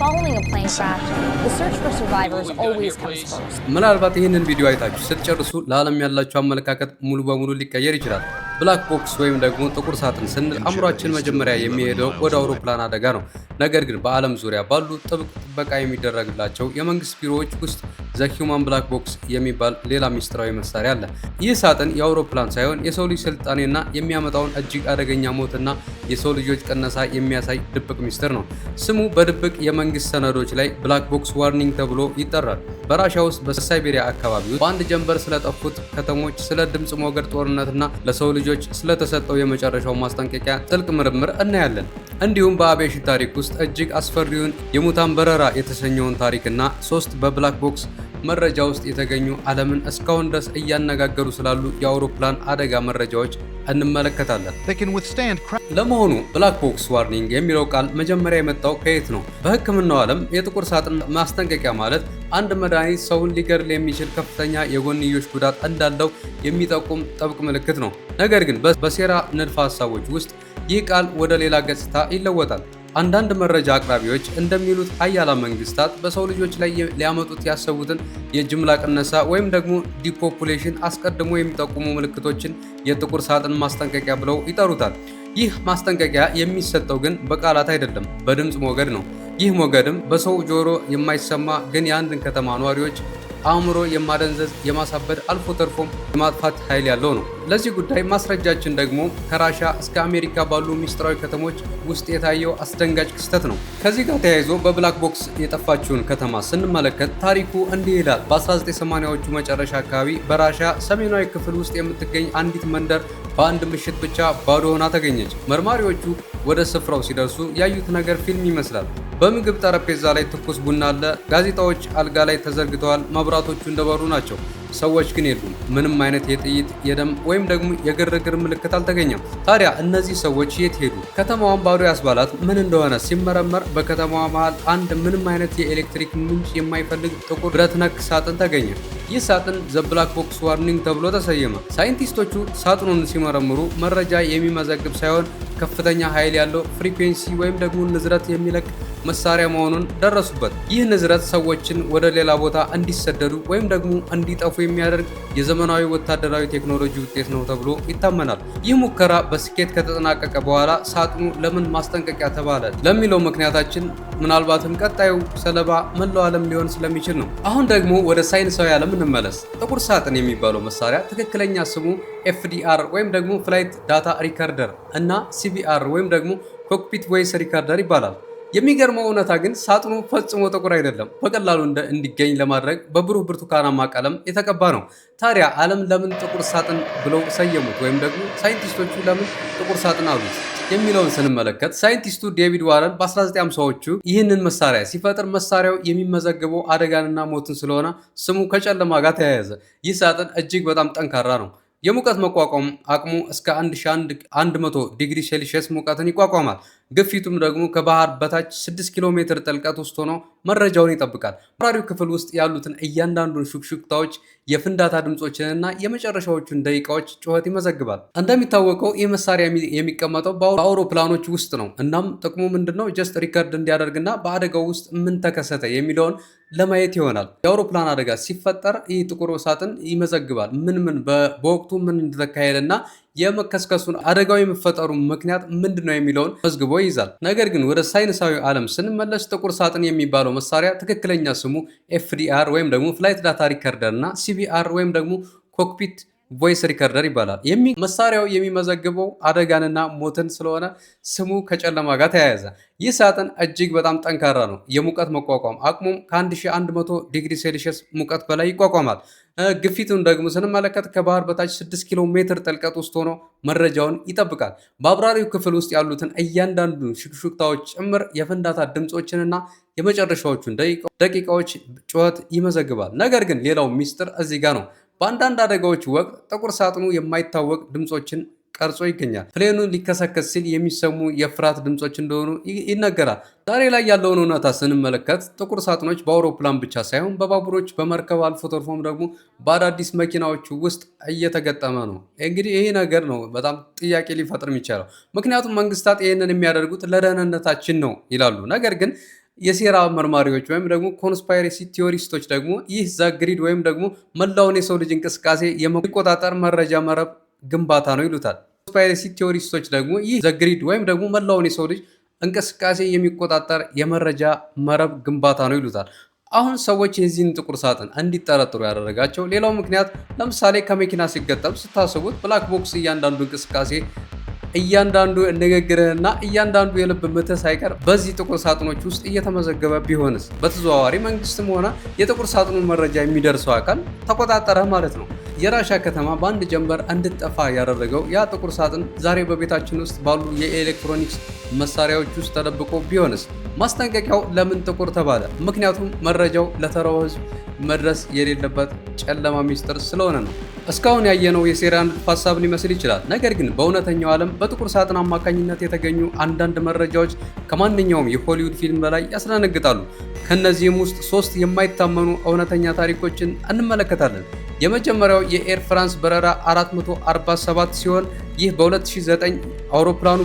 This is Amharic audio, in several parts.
Following a plane crash, the search for survivors always comes first. ምናልባት ይህንን ቪዲዮ አይታችሁ ስትጨርሱ ለዓለም ያላችሁ አመለካከት ሙሉ በሙሉ ሊቀየር ይችላል። Black box ወይም ደግሞ ጥቁር ሳጥን ስንል አእምሯችን መጀመሪያ የሚሄደው ወደ አውሮፕላን አደጋ ነው። ነገር ግን በዓለም ዙሪያ ባሉ ጥብቅ ጥበቃ የሚደረግላቸው የመንግስት ቢሮዎች ውስጥ the human black box የሚባል ሌላ ሚስጥራዊ መሳሪያ አለ። ይህ ሳጥን የአውሮፕላን ሳይሆን የሰው ልጅ ስልጣኔና የሚያመጣውን እጅግ አደገኛ ሞትና የሰው ልጆች ቅነሳ የሚያሳይ ድብቅ ሚስጥር ነው። ስሙ በድብቅ የመንግስት ሰነዶች ላይ black box warning ተብሎ ይጠራል። በራሻ ውስጥ በሳይቤሪያ አካባቢ በአንድ ጀንበር ስለጠፉት ከተሞች፣ ስለ ድምፅ ሞገድ ጦርነትና ለሰው ልጆች ስለተሰጠው የመጨረሻው ማስጠንቀቂያ ጥልቅ ምርምር እናያለን። እንዲሁም በአቪዬሽን ታሪክ ውስጥ እጅግ አስፈሪውን የሙታን በረራ የተሰኘውን ታሪክና ሶስት በ black box መረጃ ውስጥ የተገኙ ዓለምን እስካሁን ድረስ እያነጋገሩ ስላሉ የአውሮፕላን አደጋ መረጃዎች እንመለከታለን። That can withstand ለመሆኑ black box warning የሚለው ቃል መጀመሪያ የመጣው ከየት ነው? በሕክምናው ዓለም የጥቁር ሳጥን ማስጠንቀቂያ ማለት አንድ መድኃኒት ሰውን ሊገድል የሚችል ከፍተኛ የጎንዮሽ ጉዳት እንዳለው የሚጠቁም ጥብቅ ምልክት ነው። ነገር ግን በሴራ ንድፈ ሀሳቦች ውስጥ ይህ ቃል ወደ ሌላ ገጽታ ይለወጣል። አንዳንድ መረጃ አቅራቢዎች እንደሚሉት ሀያላን መንግስታት በሰው ልጆች ላይ ሊያመጡት ያሰቡትን የጅምላ ቅነሳ ወይም ደግሞ depopulation አስቀድሞ የሚጠቁሙ ምልክቶችን የጥቁር ሳጥን ማስጠንቀቂያ ብለው ይጠሩታል። ይህ ማስጠንቀቂያ የሚሰጠው ግን በቃላት አይደለም፣ በድምፅ ሞገድ ነው። ይህ ሞገድም በሰው ጆሮ የማይሰማ ግን የአንድን ከተማ ነዋሪዎች አእምሮ የማደንዘዝ፣ የማሳበድ፣ አልፎ ተርፎም የማጥፋት ኃይል ያለው ነው። ለዚህ ጉዳይ ማስረጃችን ደግሞ ከራሻ እስከ አሜሪካ ባሉ ሚስጥራዊ ከተሞች ውስጥ የታየው አስደንጋጭ ክስተት ነው። ከዚህ ጋር ተያይዞ በ black box የጠፋችውን ከተማ ስንመለከት ታሪኩ እንዲህ ይላል። በ1980ዎቹ መጨረሻ አካባቢ በራሻ ሰሜናዊ ክፍል ውስጥ የምትገኝ አንዲት መንደር በአንድ ምሽት ብቻ ባዶ ሆና ተገኘች። መርማሪዎቹ ወደ ስፍራው ሲደርሱ ያዩት ነገር ፊልም ይመስላል። በምግብ ጠረጴዛ ላይ ትኩስ ቡና አለ። ጋዜጣዎች አልጋ ላይ ተዘርግተዋል። መብራቶቹ እንደበሩ ናቸው። ሰዎች ግን የሉም። ምንም አይነት የጥይት፣ የደም ወይም ደግሞ የግርግር ምልክት አልተገኘም። ታዲያ እነዚህ ሰዎች የት ሄዱ? ከተማዋን ባዶ ያስባላት ምን እንደሆነ ሲመረመር በከተማዋ መሃል አንድ ምንም አይነት የኤሌክትሪክ ምንጭ የማይፈልግ ጥቁር ብረት ነክ ሳጥን ተገኘ። ይህ ሳጥን the black box warning ተብሎ ተሰየመ። ሳይንቲስቶቹ ሳጥኑን ሲመረምሩ መረጃ የሚመዘግብ ሳይሆን ከፍተኛ ኃይል ያለው frequency ወይም ደግሞ ንዝረት የሚለቅ መሳሪያ መሆኑን ደረሱበት። ይህ ንዝረት ሰዎችን ወደ ሌላ ቦታ እንዲሰደዱ ወይም ደግሞ እንዲጠፉ የሚያደርግ የዘመናዊ ወታደራዊ ቴክኖሎጂ ውጤት ነው ተብሎ ይታመናል። ይህ ሙከራ በስኬት ከተጠናቀቀ በኋላ ሳጥኑ ለምን ማስጠንቀቂያ ተባለ ለሚለው ምክንያታችን ምናልባትም ቀጣዩ ሰለባ መላው ዓለም ሊሆን ስለሚችል ነው። አሁን ደግሞ ወደ ሳይንሳዊ ዓለም እንመለስ። ጥቁር ሳጥን የሚባለው መሳሪያ ትክክለኛ ስሙ FDR ወይም ደግሞ flight data recorder እና CVR ወይም ደግሞ cockpit voice recorder ይባላል። የሚገርመው እውነታ ግን ሳጥኑ ፈጽሞ ጥቁር አይደለም። በቀላሉ እንዲገኝ ለማድረግ በብሩህ ብርቱካናማ ቀለም የተቀባ ነው። ታዲያ ዓለም ለምን ጥቁር ሳጥን ብለው ሰየሙት ወይም ደግሞ ሳይንቲስቶቹ ለምን ጥቁር ሳጥን አሉት የሚለውን ስንመለከት ሳይንቲስቱ ዴቪድ ዋረን በ1950ዎቹ ይህንን መሳሪያ ሲፈጥር መሳሪያው የሚመዘግበው አደጋንና ሞትን ስለሆነ ስሙ ከጨለማ ጋር ተያያዘ። ይህ ሳጥን እጅግ በጣም ጠንካራ ነው። የሙቀት መቋቋም አቅሙ እስከ 1100 ዲግሪ ሴልሺየስ ሙቀትን ይቋቋማል። ግፊቱም ደግሞ ከባህር በታች 6 ኪሎ ሜትር ጥልቀት ውስጥ ሆኖ መረጃውን ይጠብቃል። በአብራሪው ክፍል ውስጥ ያሉትን እያንዳንዱን ሹክሹክታዎች፣ የፍንዳታ ድምፆችንና የመጨረሻዎቹን ደቂቃዎች ጩኸት ይመዘግባል። እንደሚታወቀው ይህ መሳሪያ የሚቀመጠው በአውሮፕላኖች ውስጥ ነው። እናም ጥቅሙ ምንድነው? Just record እንዲያደርግና በአደጋው ውስጥ ምን ተከሰተ የሚለውን ለማየት ይሆናል። የአውሮፕላን አደጋ ሲፈጠር ይህ ጥቁር ሳጥን ይመዘግባል። ምን ምን በወቅቱ ምን እንደተካሄደ እና የመከስከሱን፣ አደጋው የመፈጠሩ ምክንያት ምንድን ነው የሚለውን መዝግቦ ይይዛል። ነገር ግን ወደ ሳይንሳዊ ዓለም ስንመለስ ጥቁር ሳጥን የሚባለው መሳሪያ ትክክለኛ ስሙ FDR ወይም ደግሞ flight data recorder እና CVR ወይም ደግሞ cockpit voice recorder ይባላል። መሳሪያው የሚመዘግበው አደጋንና ሞትን ስለሆነ ስሙ ከጨለማ ጋር ተያያዘ። ይህ ሳጥን እጅግ በጣም ጠንካራ ነው። የሙቀት መቋቋም አቅሙም ከ1100 ዲግሪ ሴልሺየስ ሙቀት በላይ ይቋቋማል። ግፊቱን ደግሞ ስንመለከት ከባህር በታች 6 ኪሎ ሜትር ጥልቀት ውስጥ ሆኖ መረጃውን ይጠብቃል። በአብራሪው ክፍል ውስጥ ያሉትን እያንዳንዱን ሹክሹክታዎች ጭምር፣ የፍንዳታ ድምፆችንና የመጨረሻዎቹን ደቂቃዎች ጩኸት ይመዘግባል። ነገር ግን ሌላው ሚስጥር እዚህ ጋር ነው። በአንዳንድ አደጋዎች ወቅት ጥቁር ሳጥኑ የማይታወቅ ድምፆችን ቀርጾ ይገኛል። Plane ኑ ሊከሰከስ ሲል የሚሰሙ የፍርሃት ድምፆች እንደሆኑ ይነገራል። ዛሬ ላይ ያለውን እውነታ ስንመለከት ጥቁር ሳጥኖች በአውሮፕላን ብቻ ሳይሆን በባቡሮች፣ በመርከብ፣ አልፎ ተርፎም ደግሞ በአዳዲስ መኪናዎች ውስጥ እየተገጠመ ነው። እንግዲህ ይሄ ነገር ነው በጣም ጥያቄ ሊፈጥር የሚቻለው። ምክንያቱም መንግስታት ይህንን የሚያደርጉት ለደህንነታችን ነው ይላሉ። ነገር ግን የሴራ መርማሪዎች ወይም ደግሞ conspiracy theorist ኦች ደግሞ ይህ the grid ወይም ደግሞ መላውን የሰው ልጅ እንቅስቃሴ የሚቆጣጠር መረጃ መረብ ግንባታ ነው ይሉታል። Conspiracy theorist ኦች ደግሞ ይህ the grid ወይም ደግሞ መላውን የሰው ልጅ እንቅስቃሴ የሚቆጣጠር የመረጃ መረብ ግንባታ ነው ይሉታል። አሁን ሰዎች የዚህን ጥቁር ሳጥን እንዲጠረጥሩ ያደረጋቸው ሌላው ምክንያት፣ ለምሳሌ ከመኪና ሲገጠም ስታስቡት black box እያንዳንዱ እንቅስቃሴ፣ እያንዳንዱ ንግግርህና እያንዳንዱ የልብ ምትህ ሳይቀር በዚህ ጥቁር ሳጥኖች ውስጥ እየተመዘገበ ቢሆንስ? በተዘዋዋሪ መንግስትም ሆነ የጥቁር ሳጥኑን መረጃ የሚደርሰው አካል ተቆጣጠረ ማለት ነው። የራሻ ከተማ በአንድ ጀንበር እንድትጠፋ ያደረገው ያ ጥቁር ሳጥን ዛሬ በቤታችን ውስጥ ባሉ የኤሌክትሮኒክስ መሳሪያዎች ውስጥ ተደብቆ ቢሆንስ? ማስጠንቀቂያው ለምን ጥቁር ተባለ? ምክንያቱም መረጃው ለተራው ሕዝብ መድረስ የሌለበት ጨለማ ሚስጥር ስለሆነ ነው። እስካሁን ያየነው የሴራ ንድፈ ሀሳብ ሊመስል ይችላል። ነገር ግን በእውነተኛው ዓለም በጥቁር ሳጥን አማካኝነት የተገኙ አንዳንድ መረጃዎች ከማንኛውም የሆሊውድ ፊልም በላይ ያስደነግጣሉ። ከእነዚህም ውስጥ ሶስት የማይታመኑ እውነተኛ ታሪኮችን እንመለከታለን። የመጀመሪያው የ Air France በረራ 447 ሲሆን ይህ በ2009 አውሮፕላኑ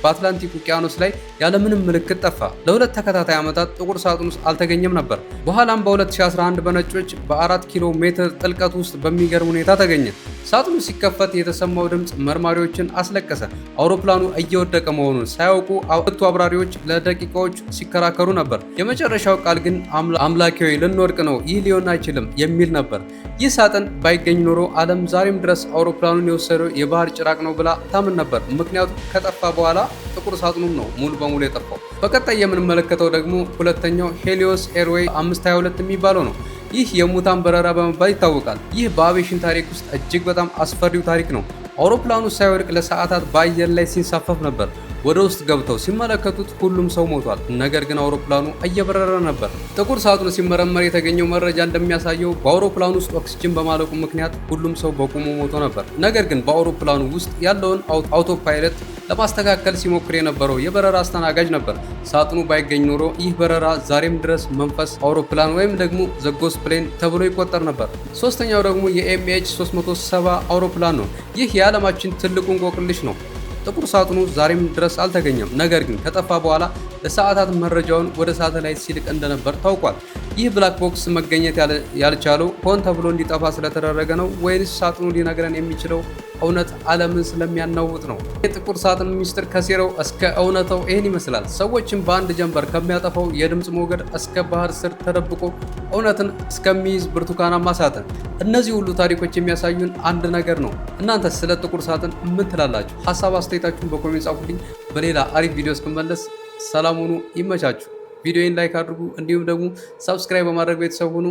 በአትላንቲክ ውቅያኖስ ላይ ያለምንም ምልክት ጠፋ። ለ2 ተከታታይ ዓመታት ጥቁር ሳጥን ውስጥ አልተገኘም ነበር። በኋላም በ2011 በነጮች በ4 ኪሎ ሜትር ጥልቀት ውስጥ በሚገርም ሁኔታ ተገኘ። ሳጥኑ ሲከፈት የተሰማው ድምፅ መርማሪዎችን አስለቀሰ። አውሮፕላኑ እየወደቀ መሆኑን ሳያውቁ ሁለቱ አብራሪዎች ለደቂቃዎች ሲከራከሩ ነበር። የመጨረሻው ቃል ግን "አምላኬ ሆይ፣ ልንወድቅ ነው፣ ይህ ሊሆን አይችልም" የሚል ነበር። ይህ ሳጥን ባይገኝ ኖሮ ዓለም ዛሬም ድረስ አውሮፕላኑን የወሰደው የባህር ጭራቅ ነው ብላ ታምን ነበር። ምክንያቱም ከጠፋ በኋላ ጥቁር ሳጥኑም ነው ሙሉ በሙሉ የጠፋው። በቀጣይ የምንመለከተው ደግሞ ሁለተኛው Helios Airway 522 የሚባለው ነው። ይህ የሙታን በረራ በመባል ይታወቃል። ይህ በአቪዬሽን ታሪክ ውስጥ እጅግ በጣም አስፈሪው ታሪክ ነው። አውሮፕላኑ ሳይወድቅ ለሰዓታት በአየር ላይ ሲንሳፈፍ ነበር። ወደ ውስጥ ገብተው ሲመለከቱት ሁሉም ሰው ሞቷል። ነገር ግን አውሮፕላኑ እየበረረ ነበር። ጥቁር ሳጥኑ ሲመረመር የተገኘው መረጃ እንደሚያሳየው በአውሮፕላኑ ውስጥ ኦክሲጅን በማለቁ ምክንያት ሁሉም ሰው በቁሙ ሞቶ ነበር። ነገር ግን በአውሮፕላኑ ውስጥ ያለውን autopilot ለማስተካከል ሲሞክር የነበረው የበረራ አስተናጋጅ ነበር። ሳጥኑ ባይገኝ ኖሮ ይህ በረራ ዛሬም ድረስ መንፈስ አውሮፕላን ወይም ደግሞ the ghost plane ተብሎ ይቆጠር ነበር። ሶስተኛው ደግሞ የ MH 370 አውሮፕላን ነው። ይህ የዓለማችን ትልቁ እንቆቅልሽ ነው። ጥቁር ሳጥኑ ዛሬም ድረስ አልተገኘም። ነገር ግን ከጠፋ በኋላ ለሰዓታት መረጃውን ወደ ሳተላይት ሲልክ እንደነበር ታውቋል። ይህ black box መገኘት ያልቻለው ሆን ተብሎ እንዲጠፋ ስለተደረገ ነው ወይንስ ሳጥኑ ሊነግረን የሚችለው እውነት ዓለምን ስለሚያናውጥ ነው? የጥቁር ሳጥን ሚስጥር ከሴራው እስከ እውነታው ይህን ይመስላል። ሰዎችን በአንድ ጀንበር ከሚያጠፋው የድምፅ ሞገድ እስከ ባህር ስር ተደብቆ እውነትን እስከሚይዝ ብርቱካናማ ሳጥን። እነዚህ ሁሉ ታሪኮች የሚያሳዩን አንድ ነገር ነው። እናንተ ስለ ጥቁር ሳጥን ምን ትላላችሁ? ሀሳብ አስተያየታችሁን በ comment ጻፉልኝ። በሌላ አሪፍ ቪዲዮ እስክመለስ ሰላም ሁኑ። ይመቻችሁ። ቪዲዮውን like አድርጉ፣ እንዲሁም ደግሞ subscribe በማድረግ ቤተሰብ ሁኑ።